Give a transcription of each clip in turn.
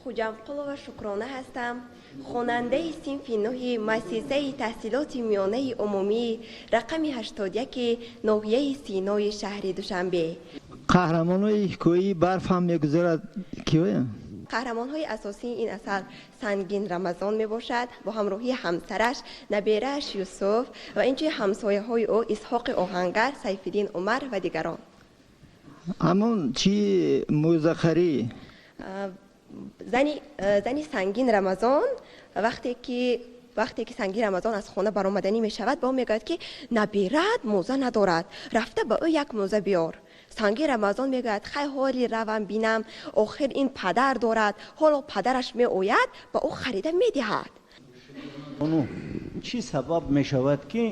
Хуҷамқулова Шукрона ҳастам, хонандаи синфи нӯҳи муассисаи таҳсилоти миёнаи умумӣ рақами 81 ноҳияи Синои шаҳри Душанбе. Қаҳрамонои ҳикояи «Барф ҳам мегузарад» киёянд? Қаҳрамонҳои асосии ин асар Сангин Рамазон мебошад бо ҳамроҳии ҳамсараш, наберааш Юсуф ва инчунин ҳамсояҳои ӯ Исҳоқи оҳангар, Сайфиддин Умар ва дигарон. Ҳамон чӣ мӯзахарӣ? Зани Сангин Рамазон вақте ки Сангин Рамазон аз хона баромаданӣ мешавад, ба ӯ мегӯяд, ки набераат мӯза надорад, рафта ба ӯ як мӯза биёр. Сангин Рамазон мегӯяд: «Хай, ҳоли равам, бинам, охир ин падар дорад, ҳоло падараш меояд, ба ӯ харида медиҳад». Бону, чӣ сабаб мешавад, ки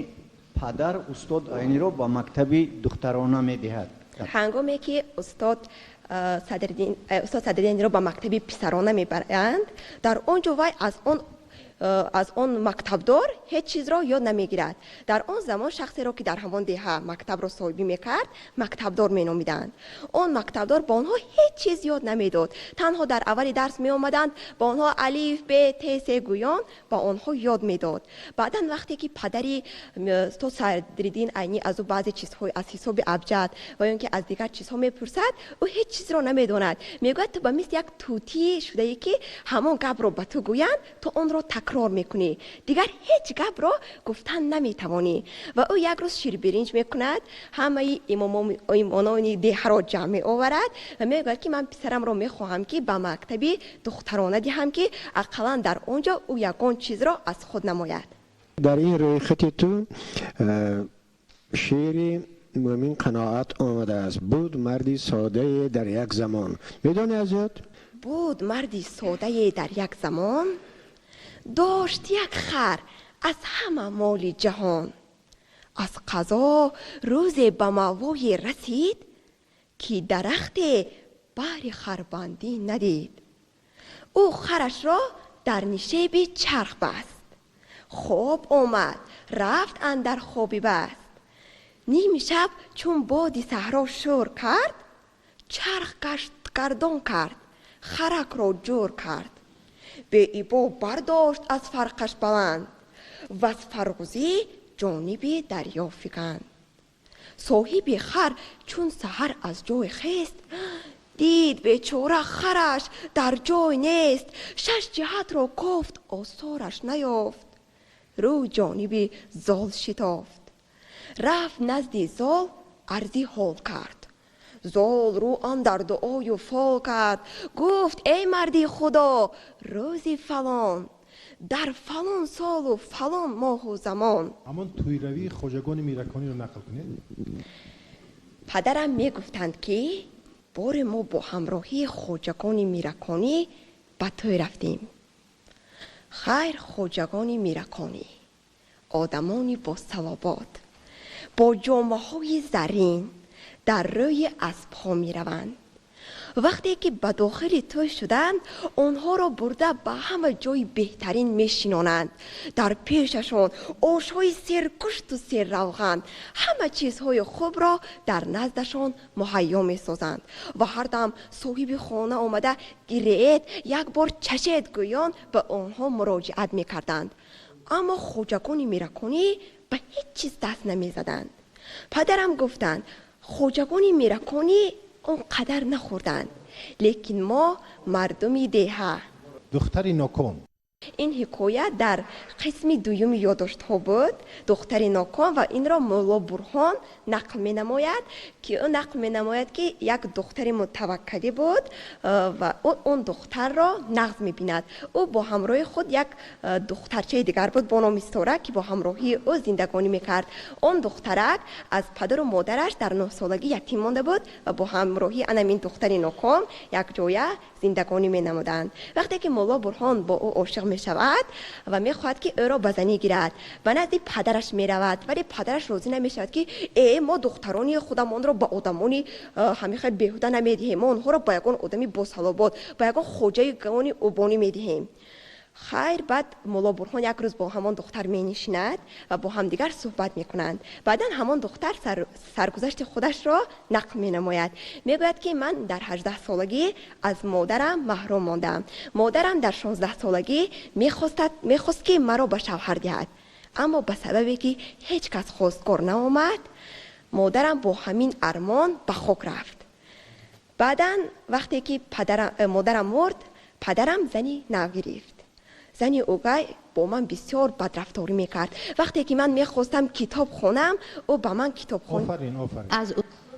падар устод Айниро ба мактаби духтарона медиҳад? Ҳангоме ки устод Садриддинро ба мактаби писарона мебаранд, дар он ҷо вай аз он мактабдор ҳеҷ чизро ёд намегирад. Дар он замон шахсеро, ки дар ҳамон деҳа мактабро соҳибӣ мекард, мактабдор меномиданд. Он мактабдор ба онҳо ҳеҷ чиз ёд намедод. Танҳо дар аввали дарс меомаданд, ба онҳо алиф, б, т, с гӯён ба онҳо ёд медод. Баъдан вақте ки падари устод Садриддин Айнӣ аз ӯ баъзе чизҳо аз ҳисоби абҷад ва ё ин ки аз дигар чизҳо мепурсад, ӯ ҳеҷ чизро намедонад. Мегӯяд: «Ту ба мисли як тӯтӣ шудаӣ, ки ҳамон гапро ба ту гӯянд, ту онро такрор мекунӣ, дигар ҳеҷ гапро гуфтан наметавонӣ». Ва ӯ як рӯз ширбиринҷ мекунад, ҳамаи имомони деҳаро ҷамъ меоварад ва мегӯяд, ки ман писарамро мехоҳам, ки ба мактаби духтарона диҳам, ки ақаллан дар он ҷо ӯ ягон чизро аз худ намояд. Дар ин рӯйхати ту шеъри Мӯмин Қаноат омадааст: «Буд марди содае дар як замон». Медонӣ аз ёд? Буд марди содае дар як замон, дошт як хар аз ҳама моли ҷаҳон. Аз қазо рӯзе ба мавое расид, ки дарахте баҳри харбандӣ надид. Ӯ харашро дар нишеби чарх баст, хоб омад, рафт андар хоби баст. Ними шаб чун боди саҳро шӯр кард, чарх гардон кард, харакро ҷур кард. Беибо бардошт аз фарқаш баланд, ваз фарғузӣ ҷониби дарё фиканд. Соҳиби хар чун саҳар аз ҷой хест, дид бечора хараш дар ҷой нест. Шаш ҷиҳатро кофт, осораш наёфт, рӯ ҷониби зол шитофт. Рафт назди зол, арзи ҳол кард. Зол рӯ андар дуою фол кард, гуфт: «Эй марди Худо, рӯзи фалон, дар фалон солу фалон моҳу замон». Ҳамон тӯйравии хоҷагони Миракониро нақл кунед. Падарам мегуфтанд, ки боре мо бо ҳамроҳии хоҷагони Мираконӣ ба тӯй рафтем. Хайр, хоҷагони Мираконӣ одамони босалобот, бо ҷомаҳои зарин дар рӯи аспҳо мераванд. Вақте ки ба дохили тӯй шуданд, онҳоро бурда ба ҳама ҷои беҳтарин мешинонанд. Дар пешашон ошҳои сергӯшту серравған, ҳама чизҳои хубро дар наздашон муҳайё месозанд ва ҳар дам соҳиби хона омада, «Гиред, як бор чашед» гӯён ба онҳо муроҷиат мекарданд. Аммо хоҷагони Мираконӣ ба ҳеҷ чиз даст намезаданд. Падарам гуфтанд, хоҷагони Мираконӣ он қадар нахӯрданд, лекин мо, мардуми деҳа. «Духтари ноком». Ин ҳикоя дар қисми дуюми ёддоштҳо буд, «Духтари ноком», ва инро Мулло Бурҳон нақл менамояд, ки ӯ нақл менамояд, ки як духтари мутаваккалӣ буд ва ӯ он духтарро нағз мебинад. Ӯ бо ҳамроҳи худ як духтарчаи дигар буд бо номи Сора, ки бо ҳамроҳии ӯ зиндагонӣ мекард. Он духтарак аз падару модараш дар 9-солагӣ ятим монда буд ва бо ҳамроҳии анамин духтари ноком якҷоя зиндагонӣ менамуданд. Вақте ки Мулло Бурҳон бо ӯ ошиқ мешавад ва мехоҳад, ки ӯро ба занӣ гирад, ба назди падараш меравад, вале падараш розӣ намешавад, ки э, мо духтарони худамонро ба одамони ҳамин хел беҳуда намедиҳем, мо онҳоро ба ягон одами босалобот, ба ягон хоҷагони убонӣ медиҳем. Хайр, баъд Мулло Бурҳон як рӯз бо ҳамон духтар менишинад ва бо ҳамдигар суҳбат мекунанд. Баъдан ҳамон духтар саргузашти худашро нақл менамояд. Мегӯяд, ки ман дар 18 солагӣ аз модарам маҳрум мондам. Модарам дар 16 солагӣ мехост, ки маро ба шавҳар диҳад, аммо ба сабабе ки ҳеҷ кас хостгор наомад, модарам бо ҳамин армон ба хок рафт. Баъдан вақте ки модарам мурд, падарам зани нав гирифт. Зани ӯгай бо ман бисёр бадрафторӣ мекард. Вақте ки ман мехостам китоб хонам, ӯ ба ман китобхон Офарин, офарин. Аз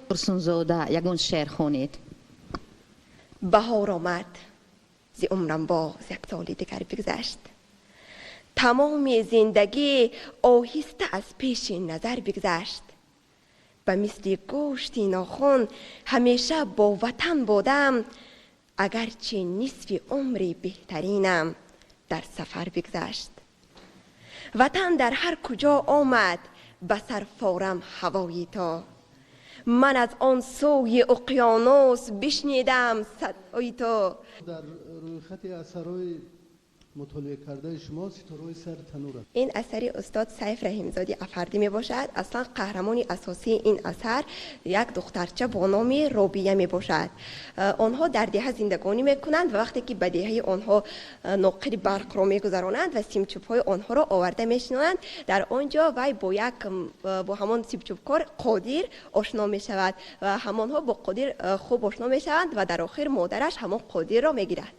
Турсунзода ягон шеър хонед. Баҳор омад, зи умрам боз як соли дигар бигзашт. Тамоми зиндагӣ оҳиста аз пеши назар бигзашт. Ба мисли гӯшти нохун ҳамеша бо ватан будам, агарчи нисфи умри беҳтаринам дар сафар бигзашт. Ватан дар ҳар куҷо омад ба сар форам ҳавои то, ман аз он сӯи уқёнус бишнидам садои то. Дар рӯйхати асарҳои мутолиа кардаи шумо «Ситораҳои сари танур» аст. Ин асари устод Сайф Раҳимзоди Афардӣ мебошад. Аслан қаҳрамони асосии ин асар як духтарча бо номи Робия мебошад. Онҳо дар деҳа зиндагонӣ мекунанд ва вақте ки ба деҳаи онҳо ноқили барқро мегузаронанд ва симчӯбҳои онҳоро оварда мешинонанд, дар он ҷо вай бо ҳамон симчӯбкор Қодир ошно мешавад ва ҳамонҳо бо Қодир хуб ошно мешаванд ва дар охир модараш ҳамон Қодирро мегирад.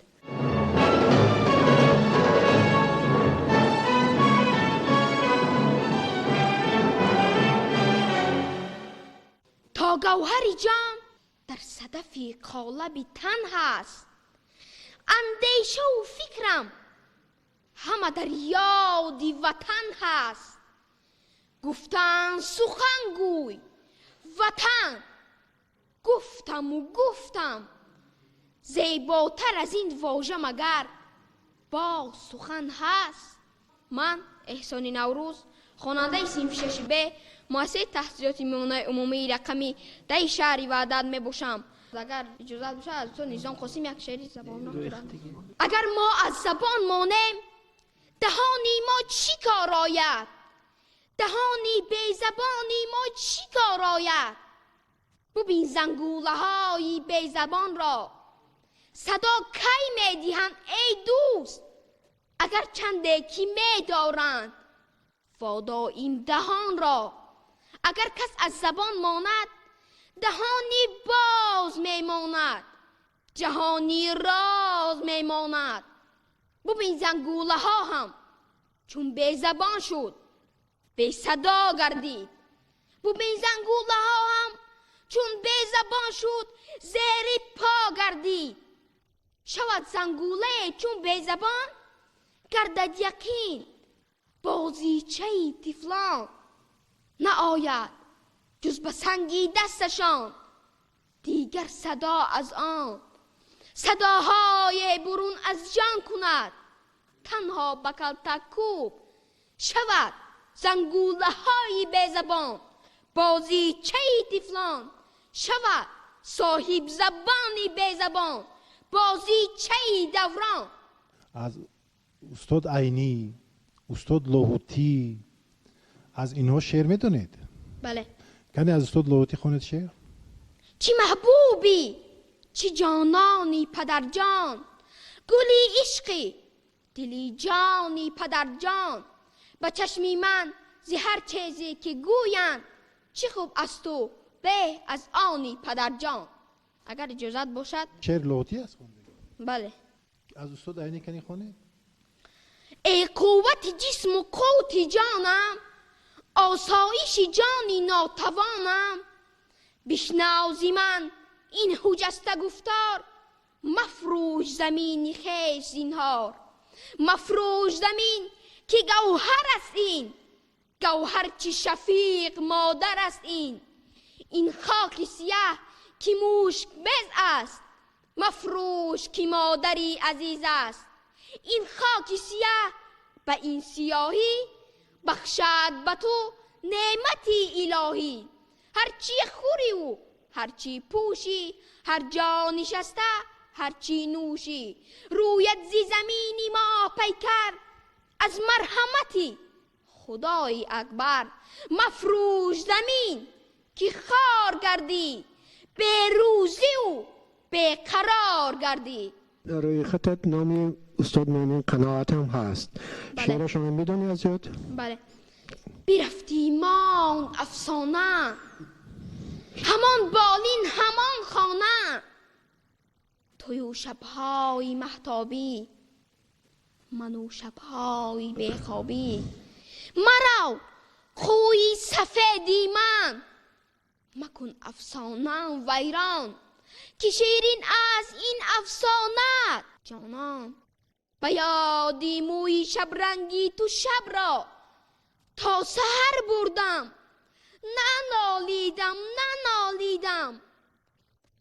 То гавҳари ҷон дар садафи қолаби тан ҳаст, андешаву фикрам ҳама дар ёди ватан ҳаст. Гуфтан сухан гӯй, ватан, гуфтаму гуфтам, зеботар аз ин вожа магар боз сухан ҳаст? Ман Эҳсони Наврӯз, хонандаи синфи шаши Б муассисаи таҳсилоти миёнаи умумии рақами 10 шаҳри Ваҳдат мебошам. Агар иҷозат бошад, аз устод Низом Қосим як шеъри забонро хонам. Агар мо аз забон монем, даҳони мо чӣ кор ояд? Даҳони безабони мо чӣ кор ояд? Бубин зангулаҳои безабонро, садо кай медиҳанд, эй дӯст? Агар чанде ки медоранд водоим даҳонро. Агар кас аз забон монад, даҳони боз мемонад, ҷаҳони роз мемонад. Бубин зангулаҳо ҳам чун безабон шуд, бесадо гардид. Бубин зангулаҳо ҳам чун безабон шуд, зери по гардид. Шавад зангулае чун безабон, гардад яқин бозичаи тифлон. Наояд ҷуз ба санги дасташон дигар садо аз он. Садоҳое бурун аз ҷон кунад танҳо ба калтаккӯб. Шавад зангулаҳои безабон бозичаи тифлон, шавад соҳибзабони безабон бозичаи даврон. Аз устод Айнӣ, устод Лоҳутӣ, аз инҳо шеър медонед? Бале. Кане, аз устод Лоҳутӣ хонед шеър. Чӣ маҳбубӣ, чӣ ҷонони падарҷон, гули ишқи дили ҷони падарҷон. Ба чашми ман зи ҳар чизе ки гӯянд, чӣ хуб аз ту беҳ аз они падарҷон. Агар иҷозат бошад. Шеър Лоҳутӣ аст хонде? Бале. Аз устод Айнӣ кани хонед. Эй қуввати ҷисму қути ҷонам, осоиши ҷони нотавонам, бишнав зи ман ин ҳуҷаста гуфтор: мафрӯш замини хеш зинҳор. Мафрӯш замин, ки гавҳар аст ин гавҳар, чи шафиқ модар аст ин. Ин хоки сияҳ, ки мушкбез аст, мафрӯш, ки модари азиз аст. Ин хоки сияҳ ба ин сиёҳӣ бахшад ба ту неъмати илоҳӣ. Ҳарчи хӯриву ҳарчи пӯшӣ, ҳар ҷо нишаста, ҳарчи нӯшӣ рӯяд зи замини моҳ пайкар аз марҳамати худои акбар. Мафрӯш замин ки хор гардӣ, берӯзиву беқарор гардӣ. Дар рӯйхатат номи устод Мӯъмин Қаноат ҳам ҳаст. Шеърашонро медонӣ аз ёд? Бале. Бирафтӣ монд афсона, ҳамон болин ҳамон хона, тую шабҳои маҳтобӣ, ману шабҳои бехобӣ. Марав қӯи сафеди ман, макун афсонам вайрон, ки ширин аст ин афсонат ҷонон. Ба ёди мӯи шабранги ту шабро то саҳар бурдам, нанолидам нанолидам,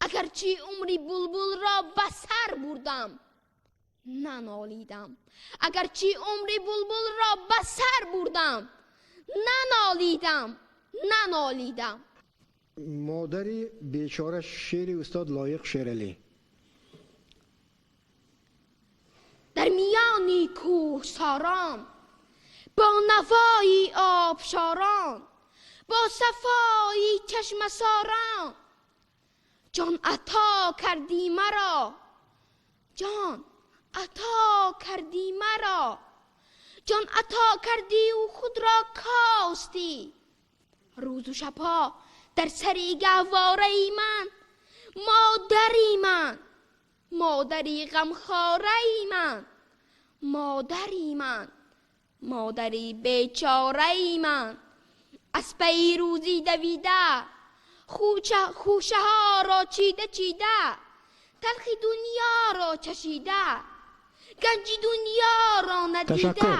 агарчи умри булбулро ба сар бурдам, нанолидам, агарчи умри булбулро ба сар бурдам, нанолидам нанолидам. Модари бечора, шеъри устод Лоиқ Шералӣ. Дар миёни кӯҳсорон, бо навои обшорон, бо сафои чашмасорон, ҷон ато кардӣ маро, ҷон ато кардӣ маро, ҷон ато кардию худро костӣ. Рӯзу шабҳо дар сари гаҳвораи ман, модари ман, модари ғамхораи ман, модари ман, модари бечораи ман. Аз пайи рӯзӣ давида, хӯшаҳоро чида чида, талхи дунёро чашида, ганҷи дунёро надида.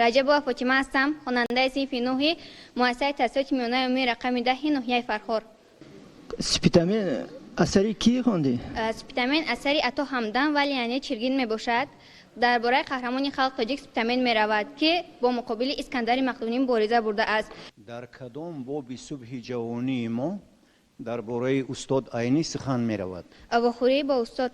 Раҷабова Фотима ҳастам, хонандаи синфи нӯҳи муассисаи таҳсилоти миёнаи умумии рақами 10 ноҳияи Фархор. Спитамен асари кӣ хондӣ? Спитамен асари Ато Ҳамдам ва Леонид Чиргин мебошад. Дар бораи қаҳрамони халқ тоҷик Спитамен меравад, ки бо муқобили Искандари Мақдунӣ мубориза бурдааст. Дар кадом боби субҳи ҷавонии мо дар бораи устод Айнӣ сухан меравад? Вохӯрӣ бо устод.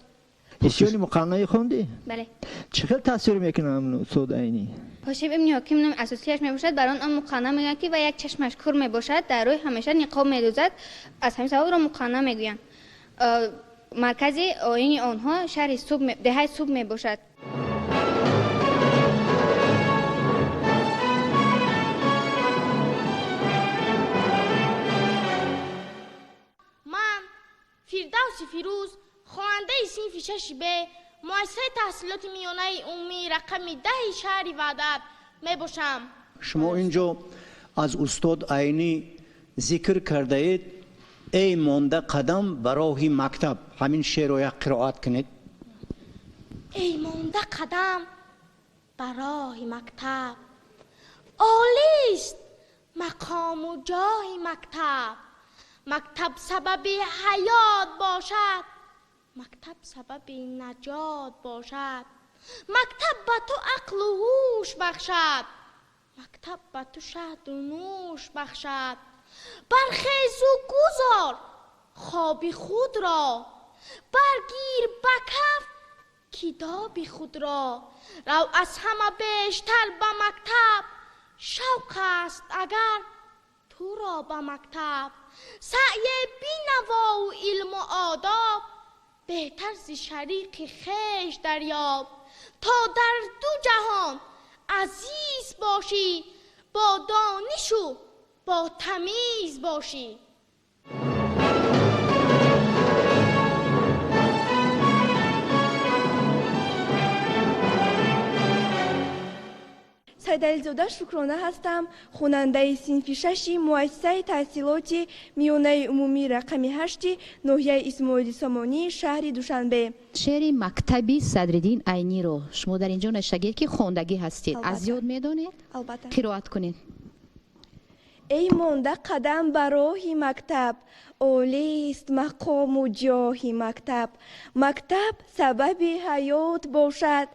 Исёни муқаннаӣ хондӣ? Бале. Чӣ хел таъсир мекунад устод Айнӣ? Ҳошим ибни Ҳоким номи асосияш мебошад. Бар он муқанна мегӯянд, ки ва як чашмаш кур мебошад, дар рӯй ҳамеша ниқоб медӯзад. Аз ҳамин сабаб ро муқанна мегӯянд. Маркази оини онҳо шаҳри Суб, деҳаи Суб мебошад. Ман Фирдавси Фирӯз, хонандаи синфи 6 Б муассисаи таҳсилоти миёнаи умумии рақами 10 шаҳри Ваҳдат мебошам. Шумо инҷо аз устод Айнӣ зикр кардаед: эй монда қадам ба роҳи мактаб. Ҳамин шеърро як қироат кунед. Эй монда қадам ба роҳи мактаб, олист мақому ҷоҳи мактаб. Мактаб сабаби ҳаёт бошад, мактаб сабаби наҷот бошад. Мактаб ба ту ақлу ҳуш бахшад, мактаб ба ту шаҳду нӯш бахшад. Бархезу гузор хоби худро, баргир ба каф китоби худро. Рав аз ҳама бештар ба мактаб, шавқ аст агар туро ба мактаб. Саъе бинавову илму одоб, беҳтар зи шарики хеш дарёб. То дар ду ҷаҳон азиз бошӣ, бо донишу бо тамиз бошӣ. Сайдализода Шукрона ҳастам, хонандаи синфи 6 муассисаи таҳсилоти миёнаи умумии рақами 8 ноҳияи Исмоили Сомонӣ, шаҳри Душанбе. Шеъри мактаби Садриддин Айниро шумо дар инҷо навиштагед, ки хондагӣ ҳастед. Аз ёд медонед? Албатта. Қироат кунед. Эй монда қадам ба роҳи мактаб, Олист мақому ҷоҳи мактаб. Мактаб сабаби ҳаёт бошад,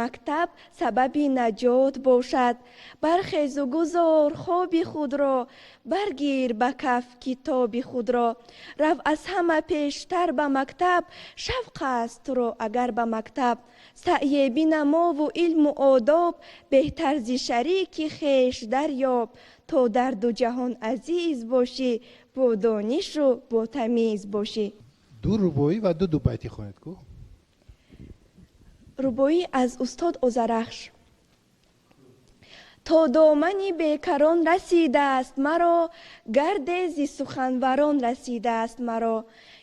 мактаб сабаби наҷот бошад. Бархезу гузор хоби худро, баргир ба каф китоби худро. Рав аз ҳама пештар ба мактаб, шавқ аст туро агар ба мактаб. Саъе бинамову илму одоб, беҳтар зи шарики хеш дарёб. То дар ду ҷаҳон азиз бошӣ, бо донишу бо тамиз бошӣ. Ду рубоӣ ва ду дубайтӣ хонед ку. Рубоӣ аз устод Озарахш. То домани бекарон расидааст маро, гарде зи суханварон расидааст маро.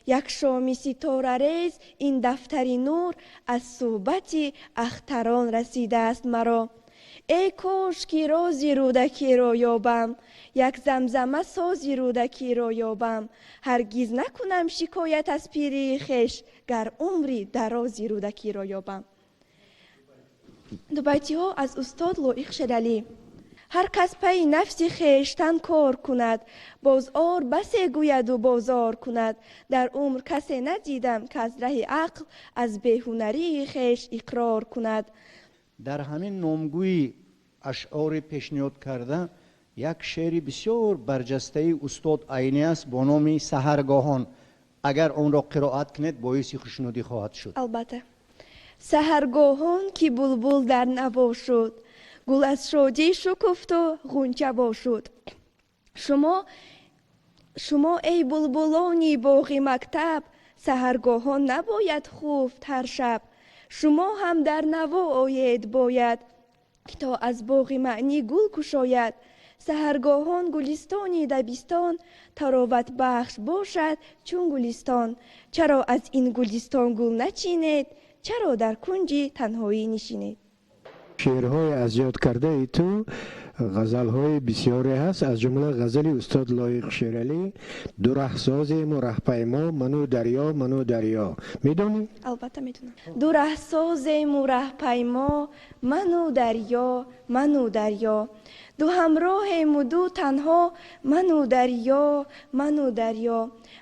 Як шоми ситорарез ин дафтари нур аз суҳбати ахтарон расидааст маро. Эй кош ки рози Рӯдакиро ёбам, як замзама сози Рӯдакиро ёбам. Ҳаргиз накунам шикоят аз пирии хеш, гар умри дарози Рӯдакиро ёбам. Дубайтиҳо аз устод Лоиқ Шералӣ. Ҳар кас пайи нафси хештан кор кунад, боз ор басе гӯяду бозор кунад. Дар умр касе надидам, ки аз раҳи ақл аз беҳунарии хеш иқрор кунад. Дар ҳамин номгӯи ашъори пешниҳод карда як шеъри бисёр барҷастаи устод Айнӣ аст бо номи Саҳаргоҳон. Агар онро қироат кунед, боиси хушнудӣ хоҳад шуд. Албатта. Саҳаргоҳон ки булбул дар наво шуд, гул аз шодӣ шукуфту ғунча во шуд. Шумо эй булбулони боғи мактаб, саҳаргоҳон набояд хуфт ҳар шаб. Шумо ҳам дар наво оед бояд, то аз боғи маънӣ гул кушояд. Саҳаргоҳон гулистони дабистон тароватбахш бошад чун гулистон. Чаро аз ин гулистон гул начинед? Чаро дар кунҷи танҳоӣ нишинед? Шеърҳои аз ёд кардаи ту ғазалҳои бисёре ҳаст, аз ҷумла ғазали устод Лоиқ Шералӣ «Ду раҳсозему раҳпаймо, ману дарё, ману дарё». Медонӣ? Албатта медонам. Ду раҳсозему раҳпаймо, ману дарё, ману дарё. Ду ҳамроҳему ду танҳо, ману дарё, ману дарё.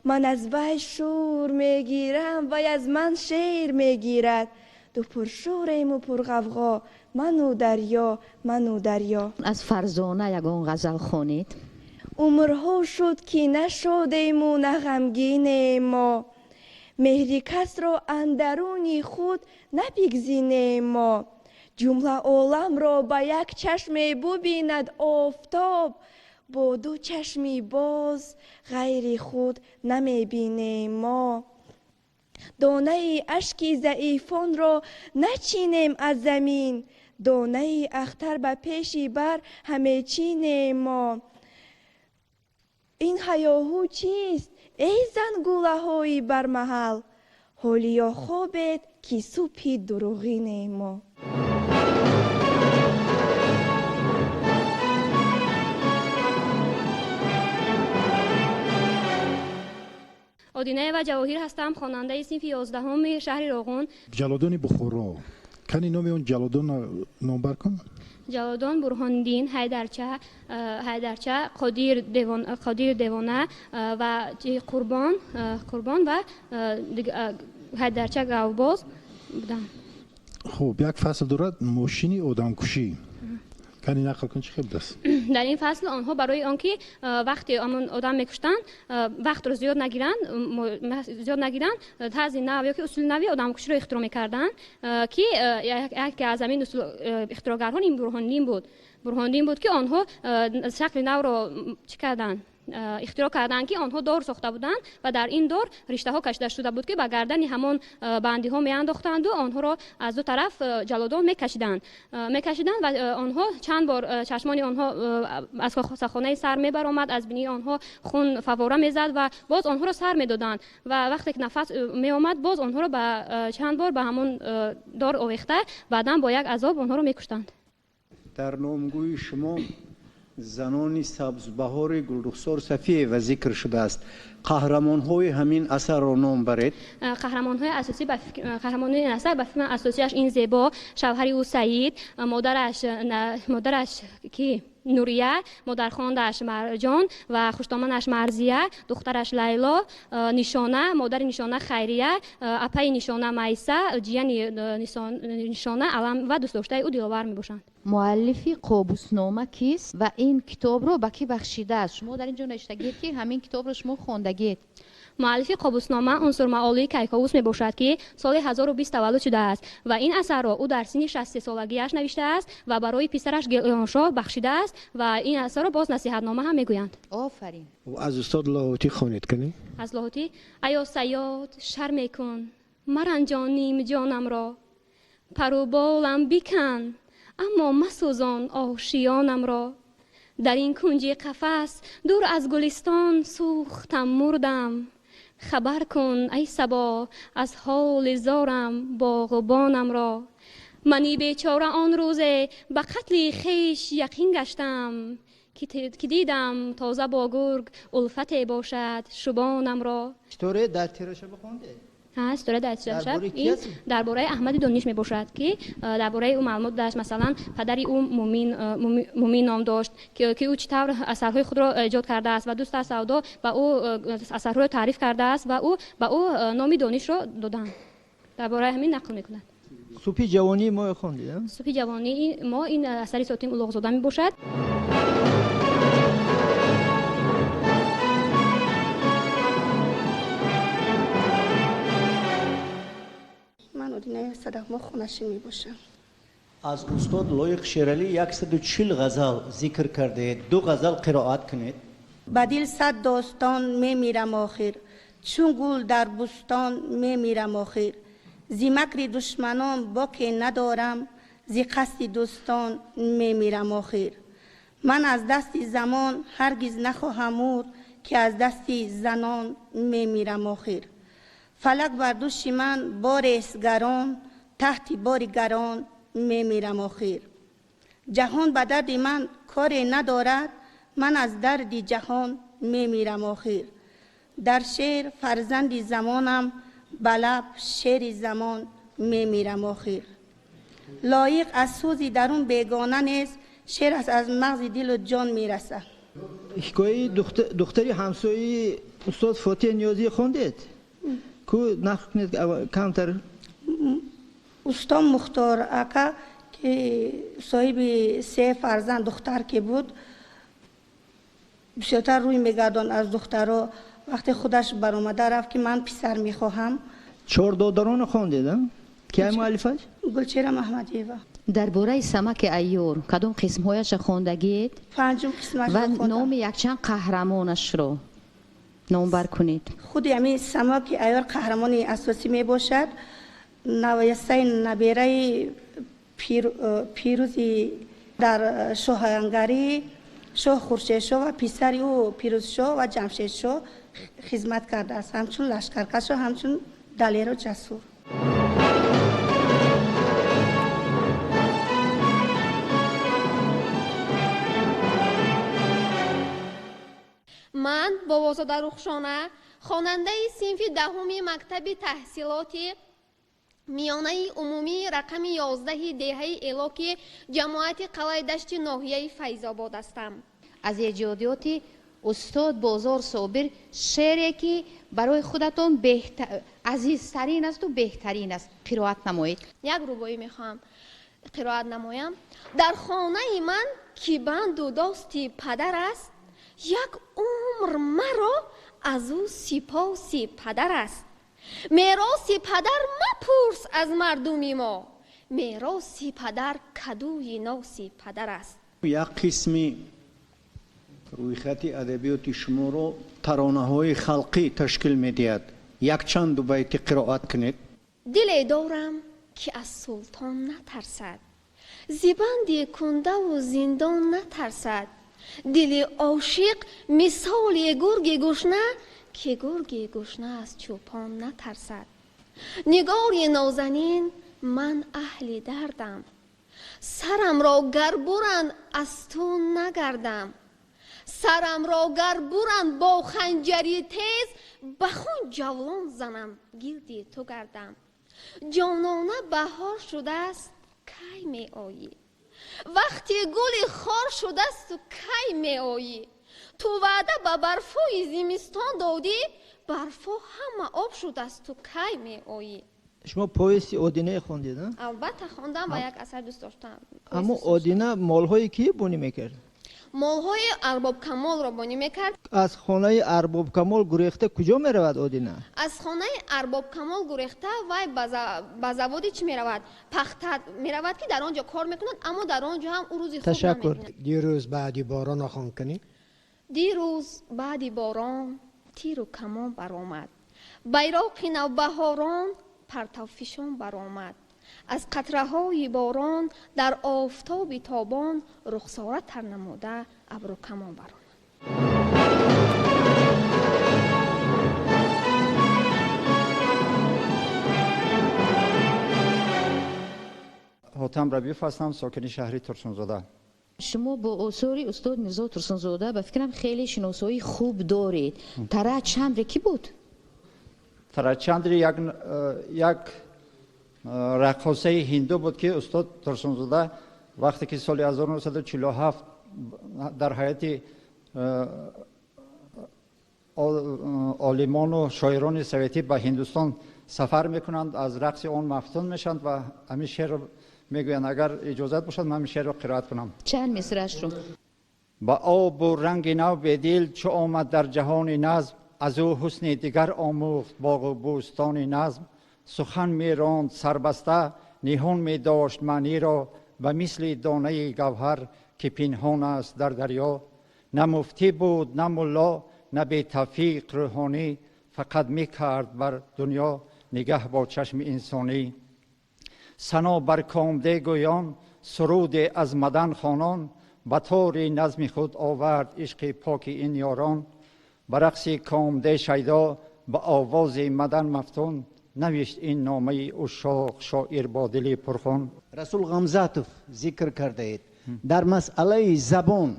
Ман аз вай шӯр мегирам, вай аз ман шер мегирад. Ду пуршӯрему пурғавғо, ману дарё, ману дарё. Аз Фарзона ягон ғазал хонед. Умрҳо шуд ки нашодему на ғамгинем мо, меҳри касро андаруни худ набигзинем мо. Ҷумла оламро ба як чашме бубинад офтоб, бо ду чашми боз ғайри худ намебинем мо. Донаи ашки заифонро начинем аз замин, донаи ахтар ба пеши бар ҳамечинем мо. Ин ҳаёҳу чист, эй зангулаҳои бармаҳал? Ҳолиё хобед, ки субҳи дуруғинем мо. Одинаева Ҷавоҳир ҳастам, хонандаи синфи 11-уми шаҳри Роғун. Ҷалодони Бухоро. Кани номи он ҷалодон номбар кун? Ҷалодон Бурҳониддин, Ҳайдарча, Қодир Девона ва Қурбон ва Ҳайдарча Гавбоз буданд. Хуб, як фасл дорад мошини одамкушӣ. Кани нақл кун, чӣ хел будааст? Дар ин фасл онҳо барои он ки вақте ҳамон одам мекуштанд, вақтро зиёд нагиранд, тарзи нав ё ки усули нави одамкуширо ихтироъ мекарданд, ки яке аз ҳамин ихтироъгарҳо ин Бурҳониддин буд. Бурҳониддин буд, ки онҳо шакли навро чӣ карданд? Ихтироъ карданд, ки онҳо дор сохта буданд ва дар ин дор риштаҳо кашида шуда буд, ки ба гардани ҳамон бандиҳо меандохтанду онҳоро аз ду тараф ҷалодон мекашиданд ва онҳо чанд бор чашмони онҳо аз хосахонаи сар мебаромад, аз бинии онҳо хун фавора мезад ва боз онҳоро сар медоданд ва вақте ки нафас меомад, боз онҳоро ба чанд бор ба ҳамон дор овехта, баъдан бо як азоб онҳоро мекуштанд. Дар номгӯи шумо занони сабзбаҳори Гулрухсор Сафиева зикр шудааст. Қаҳрамонҳои ҳамин асарро ном баред. Қаҳрамонҳои асосӣ қаҳрамонои ин асар ба фикри ман асосиаш ин Зебо, шавҳари ӯ Саид, модараш ки Нурия, модархондааш Марҷон ва хуштоманаш Марзия, духтараш Лайло, Нишона, модари Нишона Хайрия, апаи Нишона Майса, ҷияни Нишона Алам ва дӯстдоштаи ӯ Диловар мебошанд. Муаллифи Қобуснома кист ва ин китобро ба кӣ бахшидааст? Шумо дар ин ҷо навиштагиед, ки ҳамин китобро шумо хондагиед. Муаллифи Қобуснома Унсурмаолии Кайковус мебошад, ки соли 1020 таваллуд шудааст ва ин асарро ӯ дар синни 63 солагиаш навиштааст ва барои писараш Гелоншоҳ бахшидааст ва ин асарро боз насиҳатнома ҳам мегӯянд. Офарин. Аз устод Лоҳутӣ хонед кунӣ. Аз Лоҳутӣ: Аё саёд, шар мекун, маранҷон нимҷонамро, паруболам бикан, аммо масӯзон ошиёнамро. Дар ин кунҷи қафас, дур аз гулистон, сӯхтам, мурдам. Хабар кун, ай сабо, аз ҳоли зорам боғбонамро. Мани бечора он рӯзе ба қатли хеш яқин гаштам, ки дидам тоза бо гург улфате бошад шубонамро. Ситораи дар тирашаб хондед? Ситора дар тирашаб ин дар бораи Аҳмади Дониш мебошад, ки дар бораи ӯ маълумот дошт. Масалан, падари ӯ Мумин ном дошт, ки ӯ чӣ тавр асарҳои худро эҷод кардааст ва дӯст Савдо ба ӯ асарҳоро таъриф кардааст ва ӯ ба ӯ номи Донишро доданд. Дар бораи ҳамин нақл мекунад. Субҳи ҷавонии мо хондед? Субҳи ҷавонии мо ин асари Сотим Улуғзода мебошад. Мадинаи Садафмо хонашин мебошам. Аз устод Лоиқ Шералӣ 140 ғазал зикр кардаед, ду ғазал қироат кунед. Ба дил сад достон, мемирам охир, чун гул дар бӯстон мемирам охир. Зи макри душманон боке надорам, зи қасди дӯстон мемирам охир. Ман аз дасти замон ҳаргиз нахоҳам мурд, ки аз дасти занон мемирам охир. Фалак бар дӯши ман борест гарон, таҳти бори гарон мемирам охир. Ҷаҳон ба дарди ман коре надорад, ман аз дарди ҷаҳон мемирам охир. Дар шеър фарзанди замонам, ба лаб шери замон мемирам охир. Лоиқ аз сӯзи дарун бегона нест, шеър аз мағзи дилу ҷон мерасад. Ҳикояи духтари ҳамсояи устод Фотиҳ Ниёзӣ хондед? Ку нақл кунед камтар. Устод Мухтор ака, ки соҳиби се фарзанд духтар ки буд, бисёртар рӯй мегардонд аз духтаро. Вақте худаш баромада рафт, ки ман писар мехоҳам. Чор додаронро хондед, кия муаллифаш? Гулчеҳра Маҳмадиева. Дар бораи Самаки айёр кадом қисмҳояша хондагиед? Панҷум қисмашро. Ва номи якчанд қаҳрамонашро номбар кунед. Худи ҳамин Самаки айёр қаҳрамони асосӣ мебошад, навясаи набераи Пирӯзи дар шоҳангарӣ шоҳ Хуршедшоҳ ва писари ӯ Пирӯзшоҳ ва Ҷамшедшоҳ хизмат кардааст, ҳамчун лашкаркашо, ҳамчун далеру ҷасур. Ман Бобозода Рухшона, хонандаи синфи 10-уми мактаби таҳсилоти миёнаи умумии рақами 11-и деҳаи Элоки ҷамоати Қалъаи Дашти ноҳияи Файзобод ҳастам. Аз эҷодиёти устод Бозор Собир шеъре, ки барои худатон азизтарин асту беҳтарин аст, қироат намоед. Як рубоӣ мехоҳам қироат намоям. Дар хонаи ман, ки банду дости падар аст, як умр маро аз ӯ сипоси падар аст. Мероси падар мапурс аз мардуми мо, мероси падар кадуи носи падар аст. Як қисми рӯйхати адабиёти шуморо таронаҳои халқӣ ташкил медиҳад. Якчанд дубайти қироат кунед. Диле дорам, ки аз султон натарсад, зи банди кундаву зиндон натарсад. Дили ошиқ мисоли гурги гушна, ки гурги гушна аз чӯпон натарсад. Нигори нозанин, ман аҳли дардам, сарамро гар буранд, аз ту нагардам. Сарамро гар буранд бо ханҷари тез, ба хун ҷавлон занам, гирди ту гардам. Ҷонона, баҳор шудааст, кай меоӣ? Вақти гули хор шудасту кай меоӣ? Ту ваъда ба барфои зимистон додӣ, барфо ҳама об шудасту кай меоӣ? Шумо повести Одинаи хондед? Албатта хондам ва як асар дӯст доштам. Аммо Одина молҳои ки бонӣ мекард? Молҳои Арбобкамолро бонӣ мекард. Аз хонаи Арбобкамол гурехта куҷо меравад Одина? Аз хонаи Арбобкамол гурехта вай ба заводи чӣ меравад? Пахта меравад, ки дар он ҷо кор мекунад, аммо дар он ҷо ҳам ӯ рӯзи хуб Ташаккур. намебинад. Дирӯз баъди борон хон кунӣ. Дирӯз баъди борон тиру камон баромад, байроқи навбаҳорон партавфишон баромад, аз қатраҳои борон дар офтоби тобон рухсора тар намуда абрукамон баромад. Ҳотам Рабиев ҳастам, сокини шаҳри Турсунзода. Шумо бо осори устод Мирзо Турсунзода ба фикрам хеле шиносоии хуб доред. Тара Чандре кӣ буд? Тарачандри як раққосаи ҳинду буд, ки устод Турсунзода вақте ки соли 1947 дар ҳайати олимону шоирони советӣ ба Ҳиндустон сафар мекунанд, аз рақси он мафтун мешаванд ва ҳамин шеърро мегӯянд. Агар иҷозат бошад, ман ҳамин шеърро қироат кунам. Чанд мисраашро? Ба обу ранги нав бедил чу омад дар ҷаҳони назм, аз ӯ ҳусни дигар омӯхт боғу бӯстони назм. Сухан меронд сарбаста, ниҳон медошт маъниро, ба мисли донаи гавҳар ки пинҳон аст дар дарё. На муфтӣ буд, на мулло, на бетавфиқ рӯҳонӣ, фақат мекард бар дунё нигаҳ бо чашми инсонӣ. Сано бар комде гӯён, суруде аз мадан хонон, ба тори назми худ овард ишқи поки ин ёрон. Ба рақси комде шайдо, ба овози мадан мафтун, навишт ин номаи ушшоқ шоир бо дили пурхун. Расул Ғамзатов зикр кардаед. Дар масъалаи забон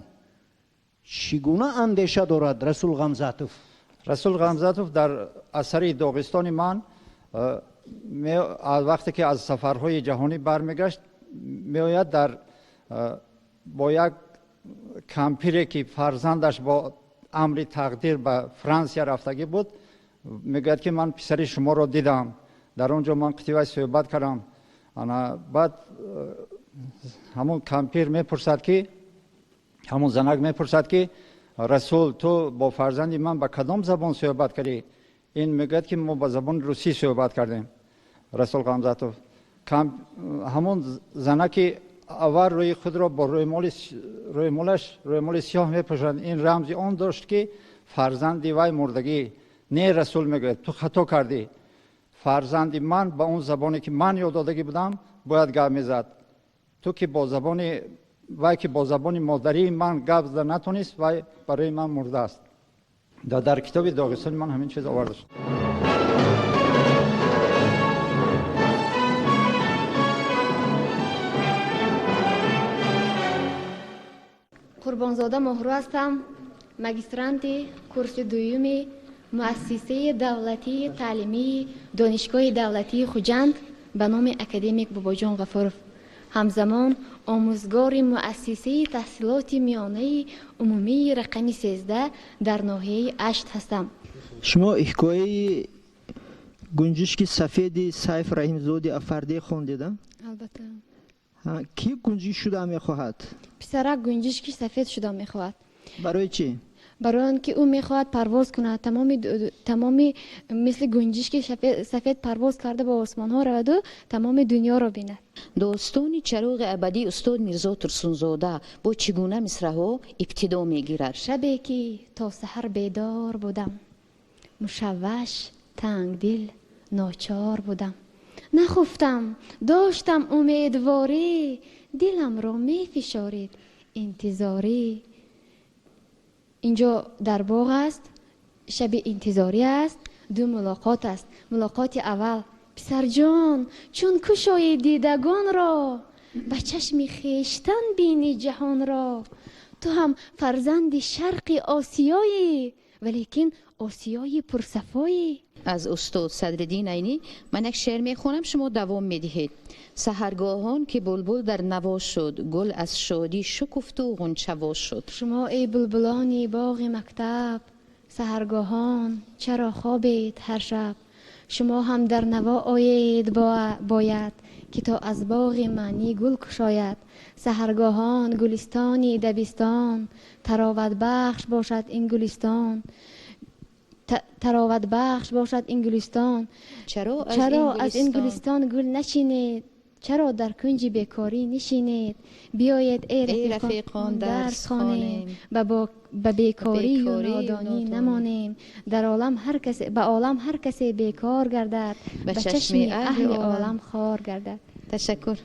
чӣ гуна андеша дорад Расул Ғамзатов? Расул Ғамзатов дар асари Доғистони ман вақте ки аз сафарҳои ҷаҳонӣ бармегашт, меояд дар бо як кампире ки фарзандаш бо амри тақдир ба Франсия рафтагӣ буд, мегӯяд ки ман писари шуморо дидам, дар он ҷо ман қитивай суҳбат кардам. Ана баъд ҳамон кампир мепурсад ки, ҳамон занак мепурсад ки Расул, ту бо фарзанди ман ба кадом забон суҳбат кардӣ? Ин мегӯяд ки мо ба забони русӣ суҳбат кардем. Расул Ғамзатов ҳамон занаки аввал рӯи худро бо рӯймолаш рӯймоли сиёҳ мепӯшад. Ин рамзи он дошт ки фарзанди вай мурдагӣ. Не, Расул мегӯяд, ту хато кардӣ, фарзанди ман ба он забоне ки ман ёд додагӣ будам бояд гап мезад. Ту ки бо забони вай ки бо забони модарии ман гап зада натонист, вай барои ман мурдааст. Дар китоби Доғистони ман ҳамин чиз оварда шуд. Қурбонзода Моҳрӯ ҳастам, магистранти курси дуюми муассисаи давлатии таълимии Донишгоҳи давлатии Хуҷанд ба номи академик Бобоҷон Ғафуров, ҳамзамон омӯзгори муассисаи таҳсилоти миёнаи умумии рақами 13 дар ноҳияи Ашт ҳастам. Шумо ҳикояи гунҷишки сафеди Сайф Раҳимзоди Афарде хондед? Албатта. Кӣ гунҷиш шуда мехоҳад? Писарак гунҷишки сафед шуда мехоҳад. Барои чӣ? Барои он ки ӯ мехоҳад парвоз кунад, тамоми мисли гунҷишки сафед парвоз карда ба осмонҳо раваду тамоми дунёро бинад. Достони чароғи абадӣ устод Мирзо Турсунзода бо чӣ гуна мисраҳо ибтидо мегирад? Шабе ки то саҳар бедор будам, мушавваш, тангдил, ночор будам, нахуфтам, доштам умедворӣ, диламро мефишорид интизорӣ. Инҷо дар боғ аст, шаби интизорӣ аст, ду мулоқот аст. Мулоқоти аввал: писарҷон, чун кушои дидагонро, ба чашми хештан бини ҷаҳонро. Ту ҳам фарзанди шарқи осиёӣ, Валекин Осиёи пурсафоӣ. Аз устод Садриддин Айнӣ ман як шеър мехонам, шумо давом медиҳед. Саҳаргоҳон ки булбул дар наво шуд, гул аз шодӣ шукуфту ғунчаво шуд. Шумо эй булбулони боғи мактаб, саҳаргоҳон чаро хобед ҳар шаб? Шумо ҳам дар наво оед бояд, ки то аз боғи маънӣ гул кушояд. Саҳаргоҳон гулистони дабистон, тароватбахш бошад ин гулистон, тароватбахш бошад ин гулистон. Чаро аз ин гулистон гул начинед? Чаро дар кунҷи бекорӣ нишинед? Биёед эй рафиқон дарс хонем, ба бекорию нодонӣ намонем. Дар олам ҳар касе, ба олам ҳар касе бекор гардад, ба чашми аҳли олам хор гардад. Ташаккур.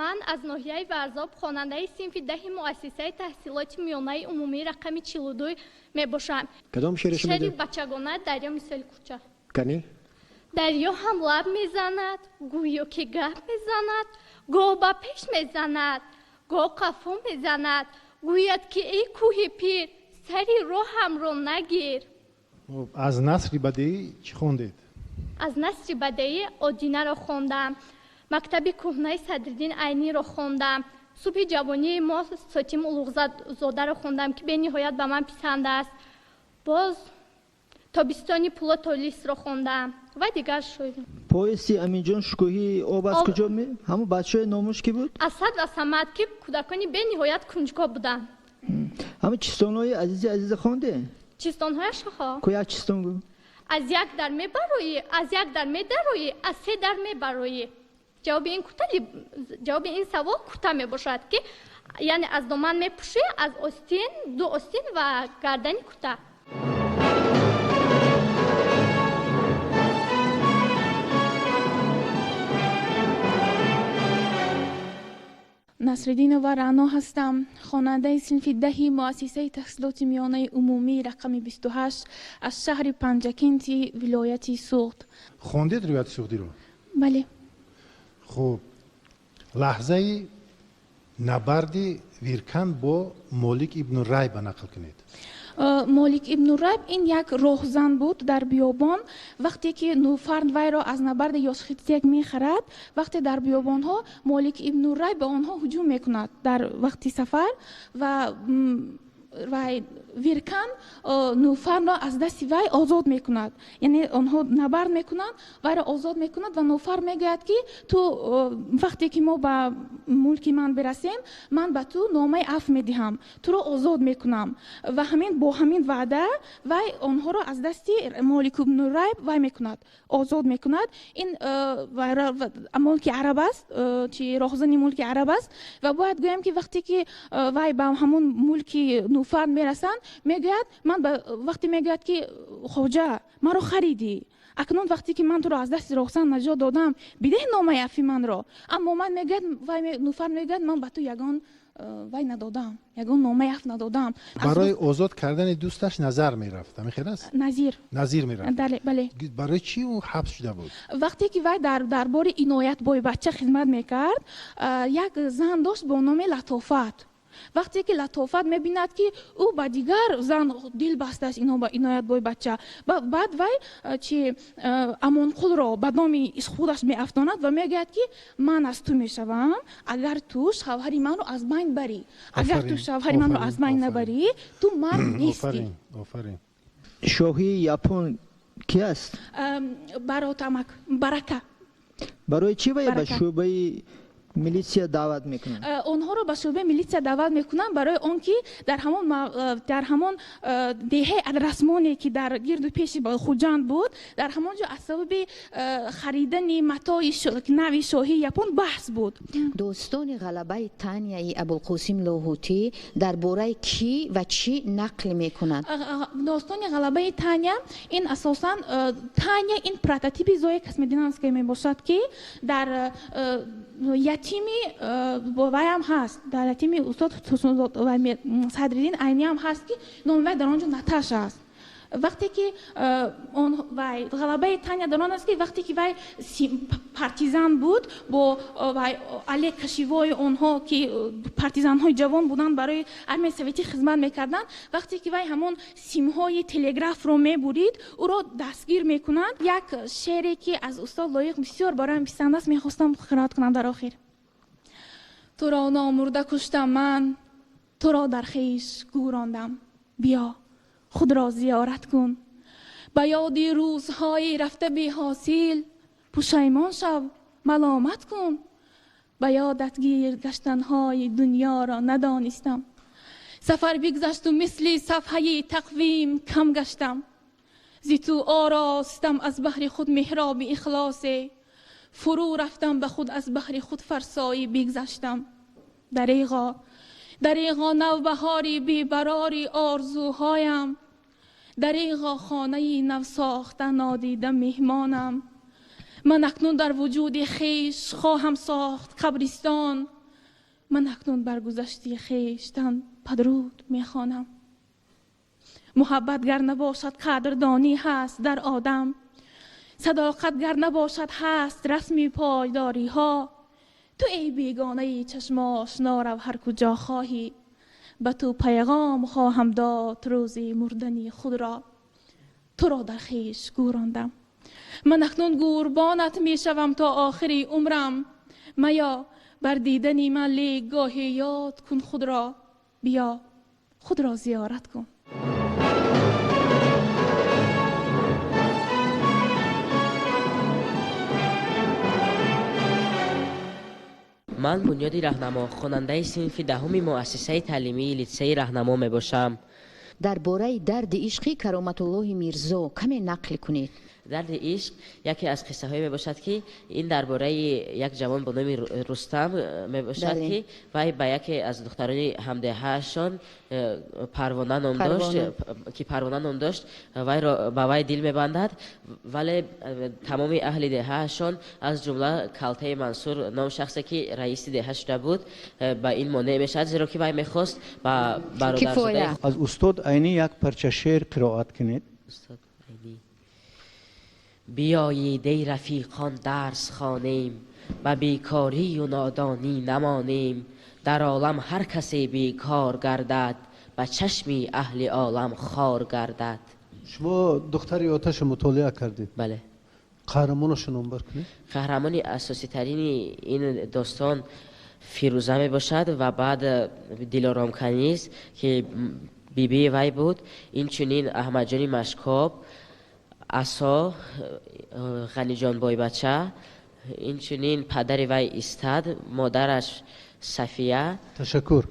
Ман аз ноҳияи Варзоб, хонандаи синфи 10 муассисаи таҳсилоти миёнаи умумии рақами 42 мебошам. Кадом шеъри шумо? Шеъри бачагона «Дарё мисоли кӯча». Кани? Дарё ҳам лаб мезанад, гӯё ки гап мезанад, гоҳ ба пеш мезанад, гоҳ қафо мезанад, гӯяд ки эй кӯҳи пир, сари роҳамро нагир. Аз насри бадеӣ чӣ хондед? Аз насри бадеӣ Одинаро хондам, мактаби кӯҳнаи Садриддин Айниро хондам, субҳи ҷавонии мо Сотим Улуғзодаро хондам, ки бениҳоят ба ман писанд аст. Боз тобистони Пулотолисро хондам ва дигар шоир. Поезди Аминҷон Шукӯҳӣ об аз куҷо? Ҳамон бачаҳои номуш ки буд? Асад ва Самад, ки кӯдакони бениҳоят кунҷков буданд. Ҳамин чистонҳои азизи азиза хонде? Чистонҳояшҳо? Ку як чистон гӯ? Аз як дар мебароӣ, аз як дар медароӣ, аз се дар мебароӣ. Ҷавоби ин савол кӯта мебошад, ки яъне аз доман мепӯшӣ, аз остин, ду остин ва гардани кӯта. Насриддинова Раъно ҳастам, хонандаи синфи 10 муассисаи таҳсилоти миёнаи умумии рақами 28 аз шаҳри Панҷакенти вилояти Суғд. Хондед ривояти суғдиро? Бале. Хуб, лаҳзаи набарди Виркан бо Молик ибну Райба нақл кунед. Молик ибну Райб ин як роҳзан буд дар биёбон. Вақте ки Нуфарн вайро аз набарди Ёсхитсек мехарад, вақте дар биёбонҳо Молик ибну Райб ба онҳо ҳуҷум мекунад дар вақти сафар ва Виркан Нуфарнро аз дасти вай озод мекунад. Яъне онҳо набард мекунанд, вайро озод мекунад ва Нуфар мегӯяд, ки ту вақте ки мо ба мулки ман бирасем, ман ба ту номаи афв медиҳам, туро озод мекунам. Ва ҳамин бо ҳамин ваъда вай онҳоро аз дасти Молик ибну Райб вай мекунад, озод мекунад. Ин мулки араб аст, чи роҳзани мулки араб аст. Ва бояд гӯям, ки вақте ки вай ба ҳамун мулки Нуфар мерасанд, мегӯяд, ман вақте мегӯяд, ки хоҷа, маро харидӣ, акнун вақте ки ман туро аз дасти роҳзан наҷот додам, бидеҳ номаи афви манро. Аммо ман мегӯяд, вай Нуфар мегӯяд, ман ба ту ягон вай надодам, ягон номаи афв надодам. Барои озод кардани дӯсташ назар мерафт, ҳамин хел аст? Назир. Назир мерафт. Бале. Барои чӣ ӯ ҳабс шуда буд? Вақте ки вай дар дарбори Иноят Бойбача хизмат мекард, як зан дошт бо номи Латофат. Вақте ки Латофат мебинад, ки ӯ ба дигар зан дил бастааст, Иноят Бойбача, баъд вай чи Амонқулро ба номи худаш меафтонад ва мегӯяд, ки ман аз ту мешавам, агар ту шавҳари манро аз байн барӣ. Агар ту шавҳари манро аз байн набарӣ, ту мард нестӣ. Шоҳии Япон ки аст? Баротамак, Барака. Барои чӣ вай ба шӯъбаи милитсия даъват мекунанд? Онҳоро ба шӯъбаи милитсия даъват мекунанд барои он ки дар ҳамон деҳаи Адрасмоне, ки дар гирду пеши Хуҷанд буд, дар ҳамон ҷо аз сабаби харидани матои нави шоҳии Япон баҳс буд. Достони ғалабаи Таняи Абулқосим Лоҳутӣ дар бораи кӣ ва чӣ нақл мекунад? Достони ғалабаи Таня ин асосан Таня ин прототипи Зоя Космодемьянская мебошад, ки дар ятими вайам ҳаст, дар ятими устод Садриддин Айнӣ ҳам ҳаст, ки номи вай дар он ҷо Наташа аст. Вақте ки он вай ғалабаи Таня дар он аст, ки вақте ки вай партизан буд, бо вай Олег Кошевой, онҳо ки партизанҳои ҷавон буданд, барои армияи советӣ хизмат мекарданд, вақте ки вай ҳамон симҳои телеграфро мебурид, ӯро дастгир мекунанд. Як шеъре ки аз устод Лоиқ бисёр бароям писанд аст, мехостам қироат кунам дар охир. Туро номурда куштам ман, туро дар хеш гӯрондам, биё худро зиёрат кун. Ба ёди рӯзҳои рафта беҳосил пушаймон шав, маломат кун. Ба ёдат гир гаштанҳои дунёро надонистам, сафар бигзашту мисли сафҳаи тақвим кам гаштам. Зи ту оростам аз баҳри худ меҳроби ихлосе, фурӯ рафтам ба худ аз баҳри худ фарсоӣ бигзаштам. Дареғо, дареғо навбаҳори бебарори орзуҳоям, дареғо хонаи навсохта нодида меҳмонам. Ман акнун дар вуҷуди хеш хоҳам сохт қабристон, ман акнун бар гузашти хештан падруд мехонам. Муҳаббат гар набошад, қадрдонӣ ҳаст дар одам, садоқат гар набошад, ҳаст расми пойдориҳо. Ту эй бегонаи чашмошно, рав ҳар куҷо хоҳӣ, ба ту пайғом хоҳам дод рӯзи мурдани худро. Туро дар хеш гӯрондам, ман акнун гӯрбонат мешавам то охири умрам. Мая бар дидани ман, лек гоҳе ёд кун худро, биё худро зиёрат кун. Ман Бунёди Раҳнамо, хонандаи синфи 10-уми муассисаи таълимии литсеи Раҳнамо мебошам. Дар бораи дарди ишқи Кароматуллоҳи Мирзо каме нақл кунед. Дарди ишқ яке аз қиссаҳое мебошад, ки ин дар бораи як ҷавон бо номи Рустам мебошад, ки вай ба яке аз духтарони ҳамдеҳаашон Парвона ном дошт, ки Парвона ном дошт, вайро ба вай дил мебандад, вале тамоми аҳли деҳаашон, аз ҷумла Калтаи Мансур ном шахсе ки раиси деҳа шуда буд, ба ин монеъ мешавад, зеро ки вай мехост ба бародарзодаи Аз устод Айнӣ як парча шеър қироат кунед. Устод Айнӣ. Биёед, эй рафиқон, дарс хонем, ба бекорию нодонӣ намонем. Дар олам ҳар касе бекор гардад, ба чашми аҳли олам хор гардад. Шумо Духтари оташа мутолиа кардед? Бале. Қаҳрамонашо номбар кунед. Қаҳрамони асоситарини ин достон Фирӯза мебошад ва баъд Дилором Каниз, ки бибии вай буд, инчунин Аҳмадҷони Машкоб, Асо, Ғаниҷон Бойбача, инчунин падари вай Истад, модараш Сафия. Ташаккур.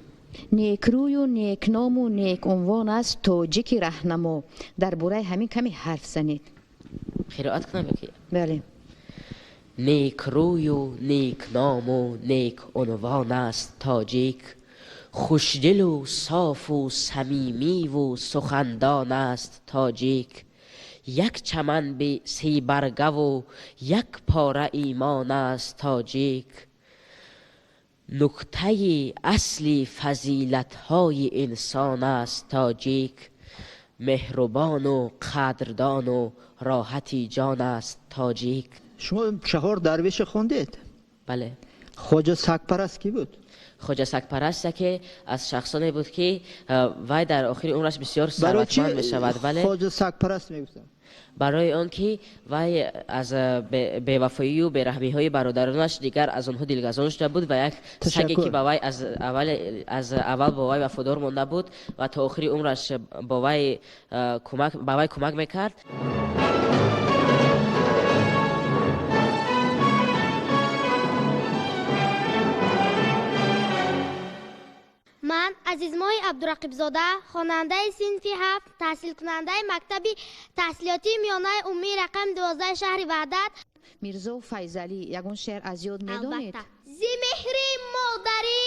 Некрӯю некному некунвон аст тоҷики раҳнамо. Дар бораи ҳамин каме ҳарф занед. Қироат кунам ё ки? Бале. Некрӯю некному некунвон аст тоҷик, хушдилу софу самимиву сухандон аст тоҷик. Як чаман сибаргаву як пора имон аст тоҷик. Нуктаи асли фазилатҳои инсон аст тоҷик, меҳрубону қадрдону роҳати ҷон аст тоҷик. Шумо Чаҳор дарвеша хондед? Бале. Хоҷа Сагпараст кӣ буд? Хоҷа Сагпараст яке аз шахсоне буд, ки вай дар охири умраш бисёр сарватманд мешавад, вале Хоҷа Сагпараст мегуфтанд? Барои он ки вай аз бевафоию бераҳмиҳои бародаронаш дигар аз онҳо дилгазон шуда буд ва як саге, ки ба вай аз аввал бо вай вафодор монда буд ва то охири умраш бо вай кӯмак ба вай кӯмак мекард. Ман Азизмоҳи Абдурақибзода, хонандаи синфи 7, таҳсилкунандаи мактаби таҳсилотии миёнаи умумии рақами 12 шаҳри Ваҳдат. Мирзо Файзалӣ, ягон шеър аз ёд медонед? Албатта. Зи меҳри модарӣ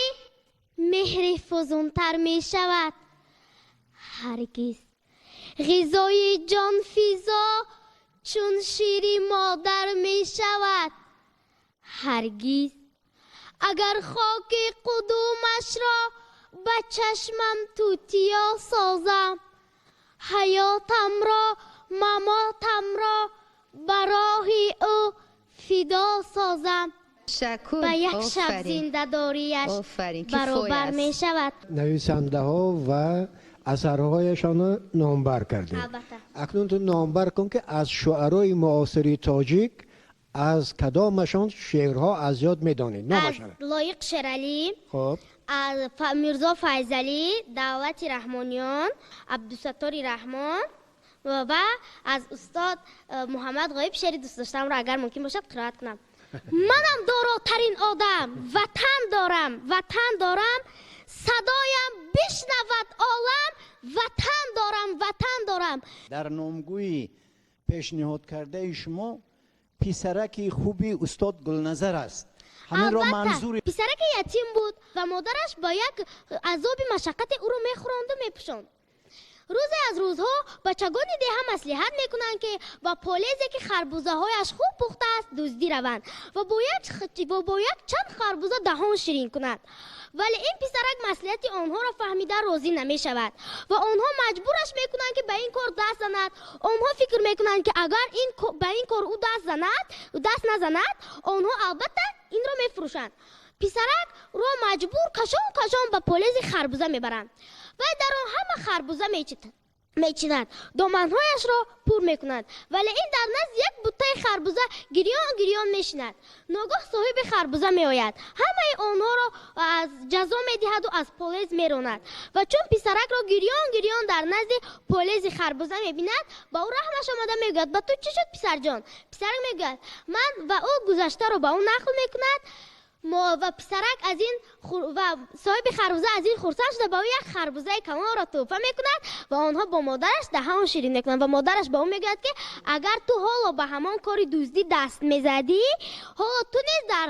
меҳри фузунтар мешавад ҳаргиз, ғизои ҷонфизо чун шири модар мешавад ҳаргиз. Агар хоки қудумашро ба чашмам тутиё созам, Ҳаётамро, мамотамро ба роҳи ӯ фидо созам. Ташаккур. Ба як шаб зиндадориаш баробар мешавад. Нависандаҳо ва асарҳояшонро номбар кардем. Акнун ту номбар кун, ки аз шуарои муосири тоҷик аз кадомашон шеърҳо аз ёд медонед? Номашон. Лоиқ Шералӣ. Хуб. Аз Мирзо Файзалӣ, Давлати Раҳмониён, Абдусаттори Раҳмон ва аз устод Муҳаммад Ғоиб шеъри дӯстдоштаамро агар мумкин бошад қироат кунам. Манам доротарин одам, ватан дорам, ватан дорам, садоям бишнавад олам, ватан дорам, ватан дорам. Дар номгӯи пешниҳод кардаи шумо писараки хуби устод Гулназар аст. Ҳаминро манзури писараки ятим буд ва модараш бо як азоби машаққате ӯро мехӯронду мепӯшонд. Рӯзе аз рӯзҳо бачагони деҳа маслиҳат мекунанд, ки ба полезе, ки харбузаҳояш хуб пухтааст, дуздӣ раванд ва бо як чанд харбуза даҳон ширин кунад. Вале ин писарак маслиҳати онҳоро фаҳмида розӣ намешавад ва онҳо маҷбураш мекунанд, ки ба ин кор даст занад. Онҳо фикр мекунанд, ки агар ба ин кор ӯ даст назанад, онҳо албатта инро мефурӯшанд. Писаракро маҷбур кашон кашон ба полези харбуза мебаранд. Вай дар он ҳама харбуза мечинад, доманҳояшро пур мекунад, вале ин дар назди як буттаи харбуза гирён гирён мешинад. Ногоҳ соҳиби харбуза меояд, ҳамаи онҳоро аз ҷазо медиҳаду аз полез меронад. Ва чун писаракро гирён гирён дар назди полези харбуза мебинад, ба ӯ раҳмаш омада мегӯяд: ба ту чӣ шуд, писарҷон? Писарак мегӯяд: ман ва ӯ гузаштаро ба ӯ нақл мекунад. Ва писарак аз ин ва соҳиби харбуза аз ин хурсанд шуда ба ӯ як харбузаи калонро тӯҳфа мекунад ва онҳо бо модараш даҳон ширин мекунанд. Ва модараш ба ӯ мегӯяд, ки агар ту ҳоло ба ҳамон кори дуздӣ даст мезадӣ, ҳоло ту низ дар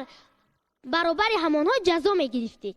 баробари ҳамонҳо ҷазо мегирифтӣ.